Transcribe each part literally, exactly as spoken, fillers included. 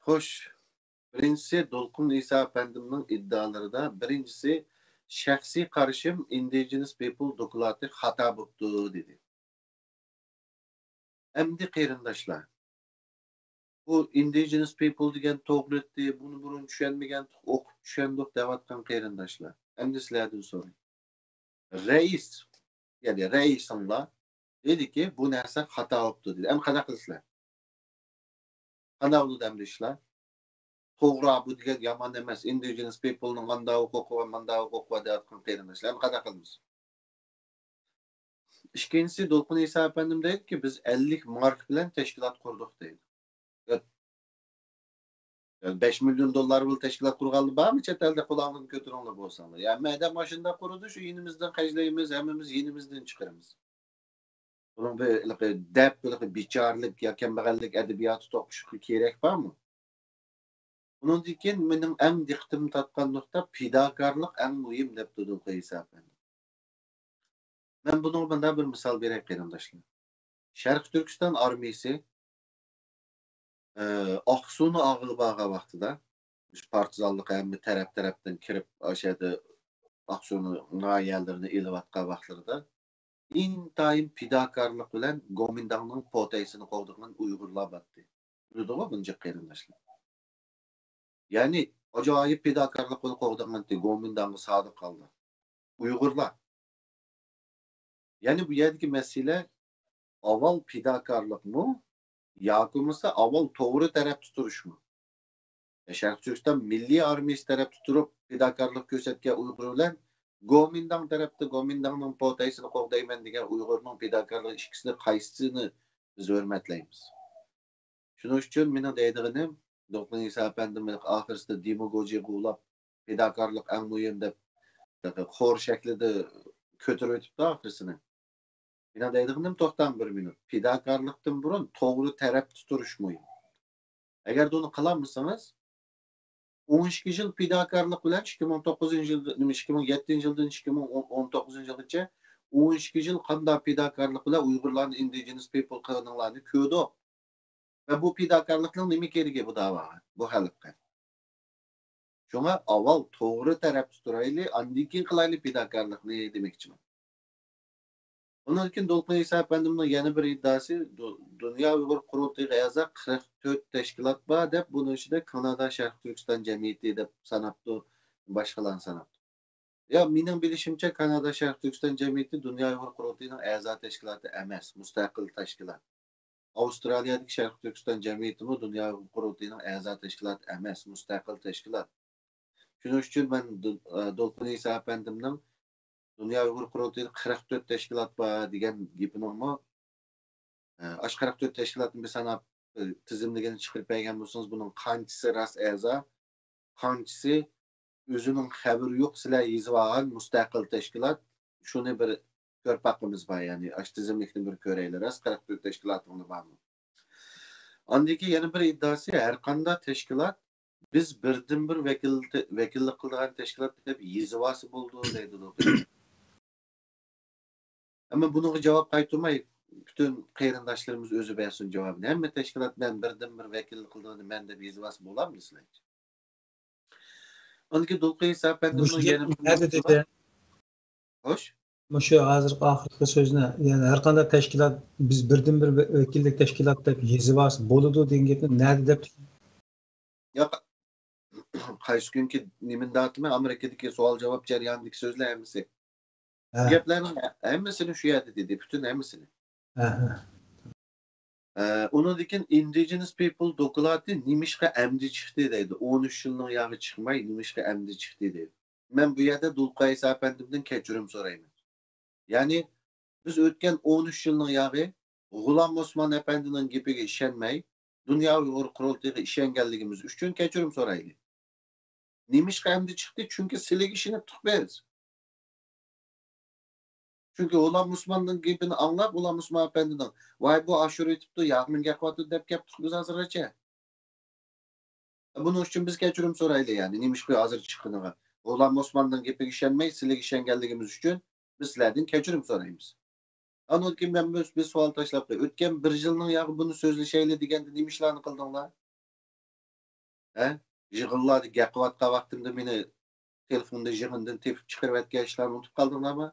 خوش. بىرىنچىسى، دولقۇن ئىسا ئەپەندىمنىڭ ئىدىئالىرىدا بىرىنچىسى، شەخسىي قارىشىم، ئىندىجېنس پىپل دوكلاتى خاتا بوپتۇ، دېدى. ئەمدى قېرىنداشلار، بۇ ئىندىجېنس پىپل دېگەن توغرىتى، بۇنى بۇرۇن چۈشەنمىگەنتۇق، ئوقۇپ چۈشەندۇق دەۋاتقان قېرىنداشلار، ئەمدى سىلەردىن سوراي. رەئىس، يەنى رەئىسىڭلار دېدىكى، بۇ نەرسە خاتا بوپتۇ دېدى. ئەمدى قانداق قىلىسىلەر؟ قانداق بولىدۇ ئەمدى ئىشلار؟ توغرا، بۇ دېگەن يامان ئەمەس. ئىندىجېنس پىپلنىڭ ئاندا ھوقۇقى بار، ماندا ھوقۇقى بار دەۋاتقان قېرىنداشلار. ئەمدى قانداق قىلىمىز؟ ئىككىنچىسى، دولقۇن ئىسا ئەپەندىم دەيدىكى، بىز ئەللىك مارك بىلەن تەشكىلات قۇردۇق دەيدۇ. يا، بەش مىليون دوللار بىلەن تەشكىلات قۇرغانلار بارمۇ؟ چەت ئەلدە قولۇڭلارنى كۆتۈرۈڭلار بولساڭلار. يا، مەدەم ئاشۇنداق قۇرىدۇ، شۇ يېنىمىزدىن خەجلەيمىز، ھەممىمىز يېنىمىزدىن چىقىرىمىز. بۇنىڭ بىر ھېلىقى دەپ، ھېلىقى بىچارىلىك يا كەمبەغەللىك ئەدەبىياتى توقۇشقا كېرەك بارمۇ؟ ئۇنىڭدىن كېيىن مېنىڭ ئەڭ دىققىتىمنى تارتقان نۇقتا پىداكارلىق ئەڭ مۇھىم دەپتۇ دولقۇن ئىسا ئەپەندى. مەن بۇنىڭغا مۇنداق بىر مىسال بېرەي قېرىنداشلار. شەرقىي تۈركىستان ئارمىيىسى، ئە، ئاقسۇنى ئالغىلى بارغان ۋاقتىدا، مۇشۇ پارتىزانلىق ھەممە تەرەپ-تەرەپتىن كىرىپ، ئاشۇ يەردە ئاقسۇنىڭ ناھىيەلىرىنى ئېلىۋاتقان ۋاقىتلىرىدا ئىنتايىن پىداكارلىق بىلەن گومىنداڭنىڭ پوتەيسىنى قوغدىغان ئۇيغۇرلار بارتتى. بىلىدىغۇ بۇنى جىق قېرىنداشلار. يەنى ئاجايىپ پىداكارلىق بىلەن قوغدىغانتى گومىنداڭغا سادىق قالدى. ئۇيغۇرلار. يەنى بۇ يەردىكى مەسىلە ئاۋۋال پىداكارلىقمۇ ياكى بولمىسا ئاۋۋال توغرا تەرەپتە تۇرۇشمۇ؟ شەرقىي تۈركىستان مىللىي ئارمىيىسى تەرەپتە تۇرۇپ پىداكارلىق كۆرسەتكەن ئۇيغۇر بىلەن گومىنداڭ تەرەپتە گومىنداڭنىڭ پوتەيسىنى قوغدايمەن دېگەن ئۇيغۇرنىڭ پىداكارلىقى ئىككىسىنى قايسىسىنى بىز ھۆرمەتلەيمىز؟ شۇنىڭ ئۈچۈن مېنىڭ دەيدىغىنىم، دولقۇن ئىسا ئەپەندىم ئاخىرسىدا دېماگوگىيە قوغلاپ، پىداكارلىق ئەڭ مۇھىم دەپ، خور شەكلىدە كۆتۈرۈۋېتىپتۇ ئاخىرسىنى. مېنىڭ دەيدىغىنىم، توختاڭ بىر مىنۇت. پىداكارلىقتىن بۇرۇن توغرا تەرەپتە تۇرۇش مۇھىم. ئەگەر ئۇنى قىلالمىسىڭىز، ئون ئىككى يىل پىداكارلىق بىلەن ئىككى مىڭ توققۇزىنچى يىلدا، نېمە، ئىككى مىڭ يەتتىنچى يىلدىن ئىككى مىڭ ئون توققۇزىنچى يىلغىچە ئون ئىككى يىل قانداق پىداكارلىق بىلەن ئۇيغۇرلارنى، ئىندىجېنس پىپل قىلغىنىڭلارنى كۆردۇق. ۋە بۇ پىداكارلىقنىڭ نېمە كېرىكى بۇ داۋاغا، بۇ خەلققە؟ شۇڭا ئاۋۋال توغرا تەرەپتە تۇرايلى، ئاندىن كېيىن قىلايلى پىداكارلىقنى دېمەكچىمەن. ئۇنىڭدىن كېيىن دولقۇن ئىسا ئەپەندىمنىڭ يەنە بىر ئىددىئاسى، دۇ-، دۇنيا ئۇيغۇر قۇرۇلتىيىغا ئەزا قىرىق تۆت تەشكىلات بار دەپ، بۇنىڭ ئىچىدە كانادا شەرقىي تۈركىستان جەمئىيىتى دەپ ساناپتۇ، باشقىلارنى ساناپتۇ. يا، مېنىڭ بىلىشىمچە، كانادا شەرقىي تۈركىستان جەمئىيىتى دۇنيا ئۇيغۇر قۇرۇلتىيىنىڭ ئەزا تەشكىلاتى ئەمەس، مۇستەقىل تەشكىلات. ئاۋسترالىيەدىكى شەرقىي تۈركىستان جەمئىيىتىمۇ دۇنيا ئۇيغۇر قۇرۇلتىيىنىڭ ئەزا تەشكىلاتى ئەمەس، مۇستەقىل تەشكىلات. شۇنىڭ ئۈچۈن مەن دۇ-، ئە، دولقۇن ئىسا ئەپەندىمنىڭ دۇنيا ئۇيغۇر قۇرۇلتىيىدا قىرىق تۆت تەشكىلات بار دېگەن گېپىنىڭمۇ، ئە، ئاشۇ قىرىق تۆت تەشكىلاتنى بىر ساناپ، ئە، تىزىملىكىنى چىقىرىپ بەرگەن بولسىڭىز، بۇنىڭ قانچىسى راست ئەزا، قانچىسى ئۆزىنىڭ خەۋىرى يوق، سىلەر يېزىۋالغان مۇستەقىل تەشكىلات، شۇنى بىر كۆرۈپ باققۇمىز بار، يەنى ئاشۇ تىزىملىكنى بىر كۆرەيلى، راست قىرىق تۆت تەشكىلاتىڭلار بارمۇ؟ ئاندىن كېيىن يەنە بىر ئىددىئاسى، ھەر قانداق تەشكىلات بىز بىردىنبىر ۋەكىل-، ۋەكىللىك قىلىدىغان تەشكىلات دەپ يېزىۋالسا بولىدۇ دەيدۇ. ئەمما بۇنىڭغا جاۋاب قايتۇرماي، پۈتۈن قېرىنداشلىرىمىز ئۆزى بەرسۇن جاۋابىنى. ھەممە تەشكىلات مەن بىردىنبىر ۋەكىللىك قىلىدىغىنى مەن دەپ يېزىۋالسا بولامدۇ سىلەرچە؟ ئاندىن كېيىن دولقۇن ئىسا ئەپەندىمنىڭ مۇشۇ يەنە بىر نەدە نۇقتىسى دېدى؟ بار. خوش. مۇشۇ ھازىرقى ئاخىرقى سۆزنى، يەنى ھەر قانداق تەشكىلات، بىز بىردىنبىر ۋە-، ۋەكىللىك تەشكىلات دەپ يېزىۋالسا بولىدۇ دېگەن گەپنى نەدە دەپ؟ ياق، قايسى كۈنكى نېمىنى دەۋاتىمەن، ئامېرىكىدىكى سوئال-جاۋاب جەريانىدىكى سۆزلەر ھەممىسى. ھە. گەپلەرنىڭ ھەممىسىنى شۇ يەردە دېدى، پۈتۈن ھەممىسىنى. ھە، ھە. ئە، ئۇنىڭدىن كېيىن ئىندىجېنس پىپل دوكلاتى نېمىشقا ئەمدى چىقتى دەيدۇ. ئون ئۈچ يىلنىڭ ياغى چىقماي، نېمىشقا ئەمدى چىقتى دەيدۇ. مەن بۇ يەردە دولقۇن ئىسا ئەپەندىمدىن كەچۈرۈم سورايمەن. يەنى، بىز ئۆتكەن ئون ئۈچ يىلنىڭ ياغى غۇلام ئوسمان ئەپەندىنىڭ گېپىگە ئىشەنمەي، دۇنيا ئۇيغۇر قۇرۇلتىيىغا ئىشەنگەنلىكىمىز ئۈچۈن كەچۈرۈم سورايلى. نېمىشقا ئەمدى چىقتى؟ چۈنكى سىلىگە ئىشىنىپ تۇق بىز. چۈنكى غۇلام ئوسماننىڭ گېپىنى ئاڭلاپ، غۇلام ئوسمان ئەپەندىنىڭ، ۋاي، بۇ ئاشۇرۇۋېتىپتۇ، ياغنى يەقىۋاتىدۇ دەپ كەپتۇق بىز ھازىرغىچە. بۇنىڭ ئۈچۈن بىز كەچۈرۈم سورايلى، يەنى نېمىشقا ھازىر چىققىنىغا. غۇلام ئوسماننىڭ گېپىگە ئىشەنمەي، سىلىگە ئىشەنگەنلىكىمىز ئۈچۈن بىز سىلەردىن كەچۈرۈم سورايمىز. ئاندىن كېيىن مەن بىر، بىر سوئال تاشلاپ قوياي. ئۆتكەن بىر يىلنىڭ ياغى بۇنى سۆزلىشەيلى دېگەندە نېمە ئىشلارنى قىلدىڭلار؟ ھە؟ يىغىنلاردا گەپ قىلىۋاتقان ۋاقتىمدا مېنى تېلېفوندا يىغىندىن تېپىپ چىقىرىۋەتكەن ئىشلارنى ئۇنتۇپ قالدىڭلارمۇ؟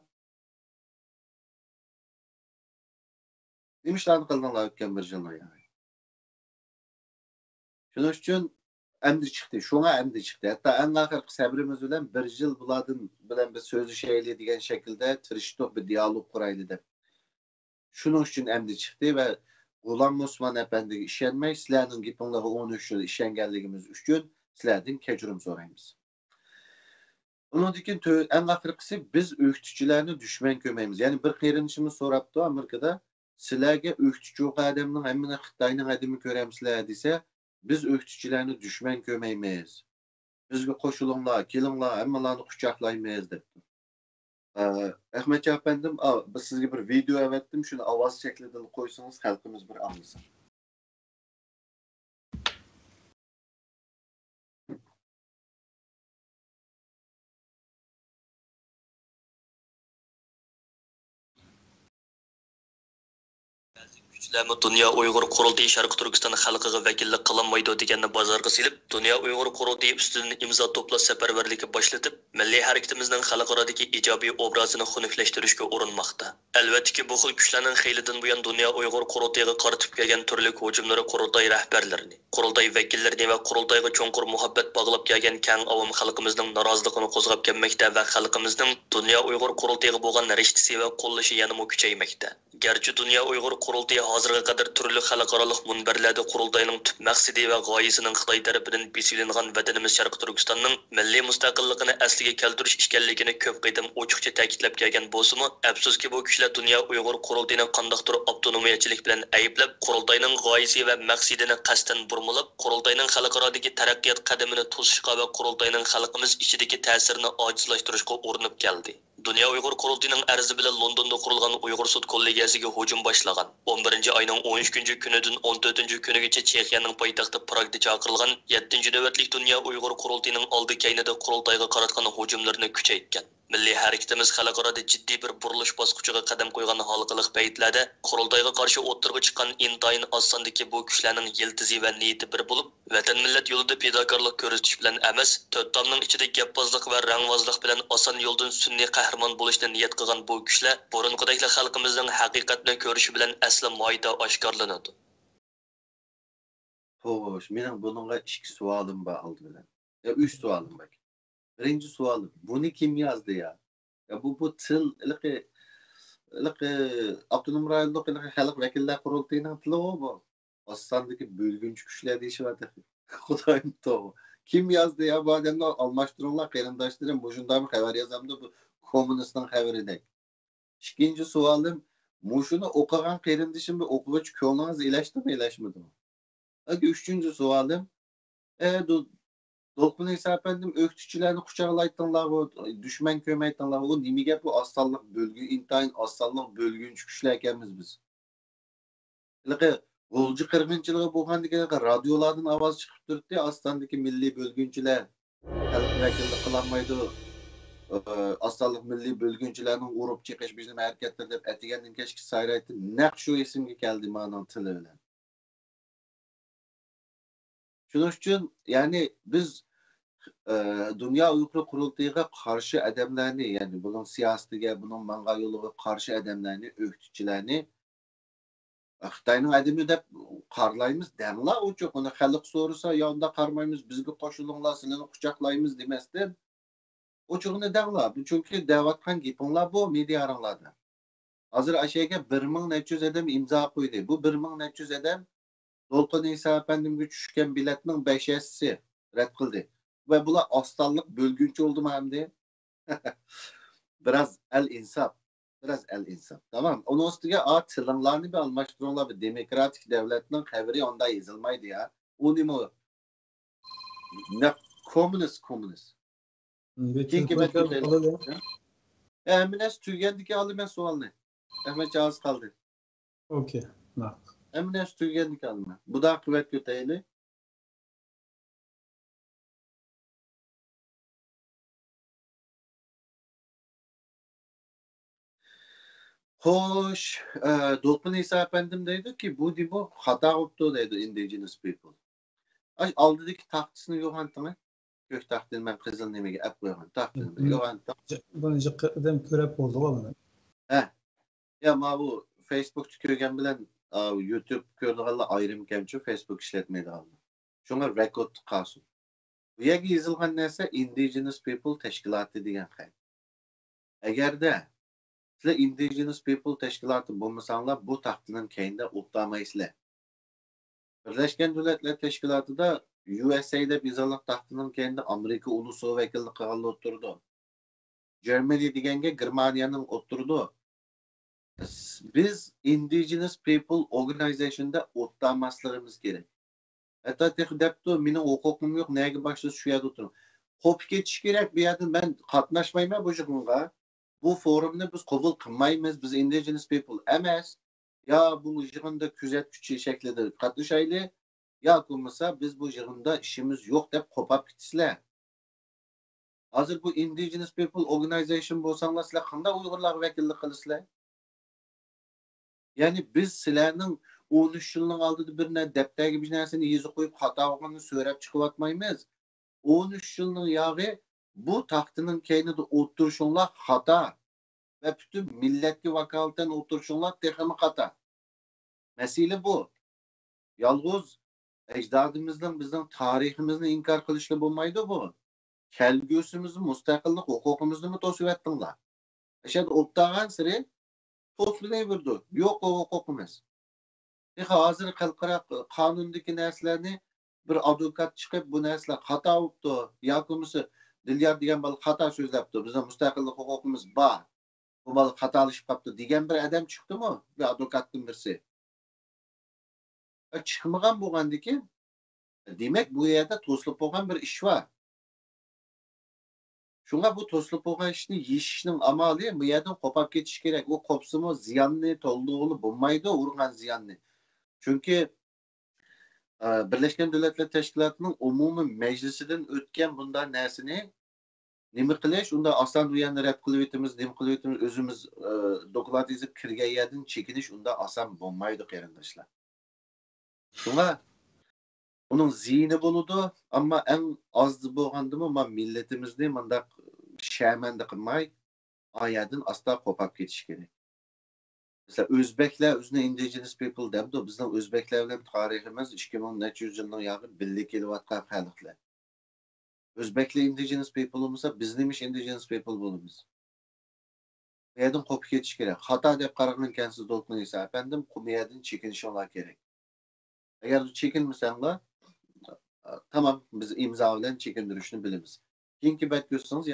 نېمە ئىشلارنى قىلدىڭلار ئۆتكەن بىر يىلنى يەنى؟ شۇنىڭ ئۈچۈن ئەمدى چىقتى، شۇڭا ئەمدى چىقتى. ھەتتا ئەڭ ئاخىرقى سەۋرىمىز بىلەن بىر يىل بۇلاردىن، بىلەن بىز سۆزلىشەيلى دېگەن شەكىلدە تىرىشتۇق، بىر دىيالوگ قۇرايلى دەپ. شۇنىڭ ئۈچۈن ئەمدى چىقتى ۋە غۇلام ئوسمان ئەپەندىگە ئىشەنمەي، سىلەرنىڭ گېپىڭلارغا ئون ئۈچ يىل ئىشەنگەنلىكىمىز ئۈچۈن سىلەردىن كەچۈرۈم سورايمىز. ئۇنىڭدىن كېيىن تۆ-، ئەڭ ئاخىرقىسى، بىز ئۆكتىچىلەرنى دۈشمەن كۆرمەيمىز. يەنى بىر قېرىندىشىمىز سوراپتۇ ئامېرىكىدا، سىلەرگە ئۆكتىچى ئوقۇغان ئادەمنىڭ ھەممىنى خىتاينىڭ ئادىمى كۆرەمسىلەر دېسە، بىز ئۆكتىچىلەرنى دۈشمەن كۆرمەيمىز. بىزگە قوشۇلۇڭلار، كېلىڭلار، ھەممىلارنى قۇچاقلايمىز دەپتۇ. ئە، ئەخمەتجان ئەپەندىم، ئا، بىز سىزگە بىر ۋىدېئو ئەۋەتتىم، شۇنى ئاۋاز شەكلىدىن قويسىڭىز خەلقىمىز بىر ئاڭلىسۇن. بەزى كۈچلەرمۇ دۇنيا ئۇيغۇر قۇرۇلتىيى شەرقىي تۈركىستان خەلقىگە ۋەكىللىك قىلالمايدۇ دېگەننى بازارغا سېلىپ، دۇنيا ئۇيغۇر قۇرۇلتىيى ئۈستىدىن ئىمزا توپلاش سەپەرۋەرلىكى باشلىتىپ، مىللىي ھەرىكىتىمىزنىڭ خەلقئارادىكى ئىجابىي ئوبرازىنى خۇنۈكلەشتۈرۈشكە ئۇرۇنماقتا. ئەلۋەتتىكى، بۇ خىل كۈچلەرنىڭ خېلىدىن بۇيان دۇنيا ئۇيغۇر قۇرۇلتىيىغا قارىتىپ كەلگەن تۈرلۈك ھۇجۇملىرى قۇرۇلتاي رەھبەرلىرىنى، قۇرۇلتاي ۋەكىللىرىنى ۋە قۇرۇلتايغا چوڭقۇر مۇھەببەت باغلاپ كەلگەن كەڭ ئاۋام خەلقىمىزنىڭ نارازىلىقىنى قوزغاپ كەلمەكتە ۋە خەلقىمىزنىڭ دۇنيا ئۇيغۇر قۇرۇلتىيىغا بولغان رىشتىسى ۋە قوللىشى يەنىمۇ كۈچەيمەكتە. گەرچە دۇنيا ئۇيغۇر قۇرۇلتىيى ھازىرغا قەدەر تۈرلۈك خەلقئارالىق مۇنبەرلەردە قۇرۇلتاينىڭ تۈپ مەقسىتى ۋە غايىسىنىڭ خىتاي تەرىپىدىن بېسىۋېلىنغان ۋەتىنىمىز شەرقىي تۈركىستاننىڭ مىللىي مۇستەقىللىقىنى ئەسلىگە كەلتۈرۈش ئىكەنلىكىنى كۆپ قېتىم ئوچۇقچە تەكىتلەپ كەلگەن بولسىمۇ، ئەپسۇسكى، بۇ كۈچلەر دۇنيا ئۇيغۇر قۇرۇلتىيىنى قانداقتۇر ئاپتونومىيەچىلىك بىلەن ئەيىبلەپ، قۇرۇلتاينىڭ غايىسى ۋە مەقسىتىنى قەستەن بۇرمىلاپ، قۇرۇلتاينىڭ خەلقئارادىكى تەرەققىيات قەدىمىنى توسۇشقا ۋە قۇرۇلتاينىڭ خەلقىمىز ئىچىدىكى تەسىرىنى ئاجىزلاشتۇرۇشقا ئۇرۇنۇپ كەلدى. دۇنيا ئۇيغۇر قۇرۇلتىيىنىڭ ئەرزى بىلەن لوندوندا قۇرۇلغان ئۇيغۇر سوت كوللېگىيەسىگە ھۇجۇم باشلىغان، ئون بىرىنچى ئاينىڭ ئون ئۈچىنچى كۈنىدىن ئون تۆتىنچى كۈنىگىچە چېخىيەنىڭ پايتەختى پراگدا چاقىرىلغان يەتتىنچى نۆۋەتلىك دۇنيا ئۇيغۇر قۇرۇلتىيىنىڭ ئالدى كەينىدە قۇرۇلتايغا قاراتقان ھۇجۇملىرىنى كۈچەيتكەن. مىللىي ھەرىكىتىمىز خەلقئارادا جىددىي بىر بۇرۇلۇش باسقۇچىغا قەدەم قويغان ھالقىلىق پەيتلەردە قۇرۇلتايغا قارشى ئوتتۇرىغا چىققان ئىنتايىن ئاز ساندىكى بۇ كۈچلەرنىڭ يىلتىزى ۋە نىيىتى بىر بولۇپ، ۋەتەن، مىللەت يولىدا پىداكارلىق كۆرسىتىش بىلەن ئەمەس، تۆت تامنىڭ ئىچىدە گەپبازلىق ۋە رەڭۋازلىق بىلەن ئاسان يولدىن سۈنئىي قەھرىمان بولۇشنى نىيەت قىلغان بۇ كۈچلەر بۇرۇنقىدەكلا خەلقىمىزنىڭ ھەقىقەتنى كۆرۈشى بىلەن ئەسلى مايدا ئاشكارىلىنىدۇ. خوش، مېنىڭ بۇنىڭغا ئىككى سوئالىم بار ئالدى بىلەن. يا، ئۈچ سوئالىم بار. بىرىنچى سوئالىم، بۇنى كىم يازدى يا؟ يا، بۇ، بۇ تىل، ھېلىقى، ھېلىقى ئاپتونوم رايونلۇق ھېلىقى خەلق ۋەكىللەر قۇرۇلتىيىنىڭ تىلىغۇ بۇ. ئاز ساندىكى بۆلگۈنچى كۈچلەر دېيىشىۋاتىدۇ. خۇدايىم توغرا. كىم يازدى يا؟ بۇ ئادەمنى ئالماشتۇرۇڭلار، قېرىنداشلىرىم. مۇشۇنداقمۇ خەۋەر يازامدۇ؟ بۇ كوممۇنىستنىڭ خەۋىرىدەك. ئىككىنچى سوئالىم، مۇشۇنى ئوقۇغان قېرىندىشىم، بىر ئوقۇغۇچى كۆڭلىڭىز ئىلەشتىمۇ، ئىلەشمىدىمۇ؟ ئاكا، ئۈچىنچى سوئالىم، ئە، دو-، دولقۇن ئىسا ئەپەندىم، ئۆكتىچىلەرنى قۇچاقلايتتىڭلارغۇ، دۈشمەن كۆرمەيتتىڭلارغۇ، ئۇ نېمە گەپ؟ ئۇ ئاز سانلىق بۆلگۈ-، ئىنتايىن ئاز سانلىق بۆلگۈنچى كۈچلەر ئىكەنمىز بىز. ھېلىقى غۇلجا قىرغىنچىلىقى بولغاندىكىن، ھېلىقى رادىيولاردىن ئاۋاز چىقىپ تۇرۇتتى، ئاستاندىكى مىللىي بۆلگۈنچىلەر خەلققە ۋەكىللىك قىلالمايدۇ. ئاستانلىق مىللىي بۆلگۈنچىلەرنىڭ ئۇرۇپ چېقىش بىر نېمە ھەرىكەتلىرى دەپ ئەتىگەندىن كەچكە سايرايتتى. نەق شۇ ئېسىمگە كەلدى مانىڭ تىلى بىلەن. شۇنىڭ ئۈچۈن، يەنى بىز، ئە، دۇنيا ئۇيغۇر قۇرۇلتىيىغا قارشى ئادەملەرنى، يەنى بۇنىڭ سىياسىتىگە، بۇنىڭ ماڭغان يولىغا قارشى ئادەملەرنى، ئۆكتىچىلەرنى خىتاينىڭ ئادىمى دەپ قارىلايمىز دەڭلار ئوچۇق. ئۇنى خەلق سورىسا، يا ئۇنداق قارىمايمىز، بىزگە قوشۇلۇڭلار، سىلىنى قۇچاقلايمىز دېمەستىن، ئوچۇقىنى دەڭلار. بۇ چۈنكى دەۋاتقان گېپىڭلار بۇ مېدىياڭلاردا. ھازىر ئاشۇ يەرگە بىر مىڭ نەچچە يۈز ئادەم ئىمزا قويدى. بۇ بىر مىڭ نەچچە يۈز ئادەم دولقۇن ئىسا ئەپەندىمگە چۈشكەن بېلەتنىڭ بەش ھەسسىسى رەت قىلدى. ۋە بۇلار ئاز سانلىق بۆلگۈنچى بولدىمۇ ئەمدى؟ بىراز ئەل ئىنساپ. بىراز ئەل ئىنساپ. تامام. ئۇنىڭ ئۈستىگە، ئا، تىلىڭلارنى بىر ئالماشتۇرۇڭلار. بىر دېموكراتىك دۆلەتنىڭ خەۋىرى ئۇنداق يېزىلمايدۇ يا. ئۇ نېمە ئۇ؟ نە، كوممۇنىست، كوممۇنىست. كېيىنكى بەتكە ئۆتەيلى. ھە، ھەممە نەرسە تۈگىگەندىكىن ئالىمەن سوئالنى. ئەخمەتجان ئاز قالدى. ئوكەي. ماقۇل. ھەممە نەرسە تۈگىگەندىكىن ئالىمەن. بۇ داقىقى بەتكە ئۆتەيلى. خوش، ئە، دولقۇن ئىسا ئەپەندىم دەيدۇكى، بۇ دېمو خاتا بوپتۇ دەيدۇ، indigenous people. ئاش ئالدىدىكى تاختىسىنى يوغانتىڭى. كۆك تاختىنى مەن قىزىل نېمىگە ئەپ قويغان تاختىنى يوغانتىڭ. بۇنى جىق قەدەم كۆرەپ بولدىغۇ بۇنى. ھە. يا ما بۇ فېيسبۇكتا كۆرگەن بىلەن يۇتۇب كۆرىدىغانلار ئايرىمكەنچۇ، فېيسبۇك ئىشلەتمەيدىغانلار. شۇڭا رېكورد قالسۇن. بۇ يەرگە يېزىلغان نەرسە ئىندىجېنس پىپل تەشكىلاتى دېگەن خەت. ئەگەردە سىلەر ئىندىجېنس پىپل تەشكىلاتى بولمىساڭلار، بۇ تاختىنىڭ كەينىدە ئولتۇرالمايسىلەر. بىرلەشكەن دۆلەتلەر تەشكىلاتىدا يۇ ئېس ئەي دەپ يېزىلغان تاختىنىڭ كەينىدە ئامېرىكا ئۇلۇسى ۋەكىللىك قىلغانلار ئولتۇرىدۇ. جېرمىنى دېگەنگە گېرمانىيەنىڭ ئولتۇرىدۇ. بىز ئىندىجېنس پىپل ئورگانىزېيشندا ئولتۇرالماسلىقىمىز كېرەك. ھەتتا تېخى دەپتۇ، مېنىڭ ھوقۇقۇم يوق، نەگە باشلىسا شۇ يەردە ئولتۇرۇڭ. قوپۇپ كېتىش كېرەك، بۇ يەردىن مەن قاتناشمايمەن بۇ يىغىنغا. بۇ فورۇمنى بىز قوبۇل قىلمايمىز، بىز ئىندىجېنس پىپل ئەمەس. يا بۇ يىغىندا كۆزەتكۈچى شەكلىدە قاتنىشايلى، ياكى بولمىسا بىز بۇ يىغىندا ئىشىمىز يوق دەپ قوپاپ كېتىسىلەر. ھازىر بۇ ئىندىجېنس پىپل ئورگانىزېيشن بولساڭلار، سىلەر قانداق ئۇيغۇرلارغا ۋەكىللىك قىلىسىلەر؟ يەنى بىز سىلەرنىڭ ئون ئۈچ يىلنىڭ ئالدىدا بىر نە-، دەپتەرگە بىر نەرسىنى يېزىپ قويۇپ، خاتا بولغىنىنى سۆرەپ چىقىۋاتمايمىز. ئون ئۈچ يىلنىڭ ياغى بۇ تاختىنىڭ كەينىدە ئولتۇرۇشۇڭلار خاتا ۋە پۈتۈن مىللەتكە ۋاكالىتەن ئولتۇرۇشۇڭلار تېخىمۇ خاتا. مەسىلە بۇ. يالغۇز ئەجدادىمىزنىڭ بىزنىڭ تارىخىمىزنى ئىنكار قىلىشلا بولمايدۇ بۇ. كەلگۈسىمىزنى، مۇستەقىللىق ھوقۇقىمىزنىمۇ توسۇۋەتتىڭلار. ئەشەدە ئولتۇرغانسېرى توسۇلۇۋېرىدۇ. يوق ئۇ ھوقۇقىمىز. تېخى ھازىر خەلقئارا قانۇندىكى نەرسىلەرنى بىر ئادۋوكات چىقىپ، بۇ نەرسىلەر خاتا بوپتۇ، ياكى بولمىسا دىليار دېگەن بالا خاتا سۆزلەپتۇ، بىزنىڭ مۇستەقىللىق ھوقۇقىمىز بار، بۇ بالا خاتالىشىپ قاپتۇ دېگەن بىر ئادەم چىقتىمۇ؟ بىر ئادۋوكاتتىن بىرسى. ئە، چىقمىغان بولغاندىكىن، دېمەك، بۇ يەردە توسۇلۇپ بولغان بىر ئىش بار. شۇڭا بۇ توسۇلۇپ بولغان ئىشنى يېشىشنىڭ ئامالى بۇ يەردىن قوپاپ كېتىش كېرەك. ئۇ قوپسىمۇ زىياننى تولدۇرغىلى بولمايدۇ، ئۇرغان زىياننى. چۈنكى، ئە، بىرلەشكەن دۆلەتلەر تەشكىلاتىنىڭ ئومۇمىي مەجلىسىدىن ئۆتكەن بۇنداق نەرسىنى نېمە قىلىش؟ ئۇنداق ئاسان ئۇ يەرنى رەت قىلىۋېتىمىز، نېمە قىلىۋېتىمىز، ئۆزىمىز، ئە، دوكلات يېزىپ كىرگەن يەردىن چېكىنىش ئۇنداق ئاسان بولمايدۇ، قېرىنداشلار. شۇڭا ئۇنىڭ زىيىنى بولىدۇ، ئەمما ئەڭ ئاز بولغاندىمۇ ما مىللىتىمىزنى مۇنداق شەرمەندە قىلماي، ئا يەردىن ئاستا قوپاپ كېتىش كېرەك. مەسىلەن، ئۆزبەكلەر ئۆزىنى ئىندىجېنس پىپل دەمدۇ. بىزنىڭ ئۆزبەكلەر بىلەن تارىخىمىز ئىككى مىڭ نەچچە يۈز يىلنىڭ ياقى بىللە كېلىۋاتقان خەلقلەر. ئۆزبەكلەر ئىندىجېنس پىپل بولمىسا، بىز نېمىش ئىندىجېنس پىپل بولىمىز؟ بۇ يەردىن قوپۇپ كېتىش كېرەك. خاتا دەپ قارىغانكەنسىز، دوكلىنىسا ئەپەندىم، بۇ يەردىن چېكىنىشىڭلار كېرەك. ئەگەر چېكىنمىسەڭلار، تامام، بىز ئىمزا بىلەن چېكىندۈرۈشنى بىلىمىز. كېيىنكى بەت كۆرسىڭىز،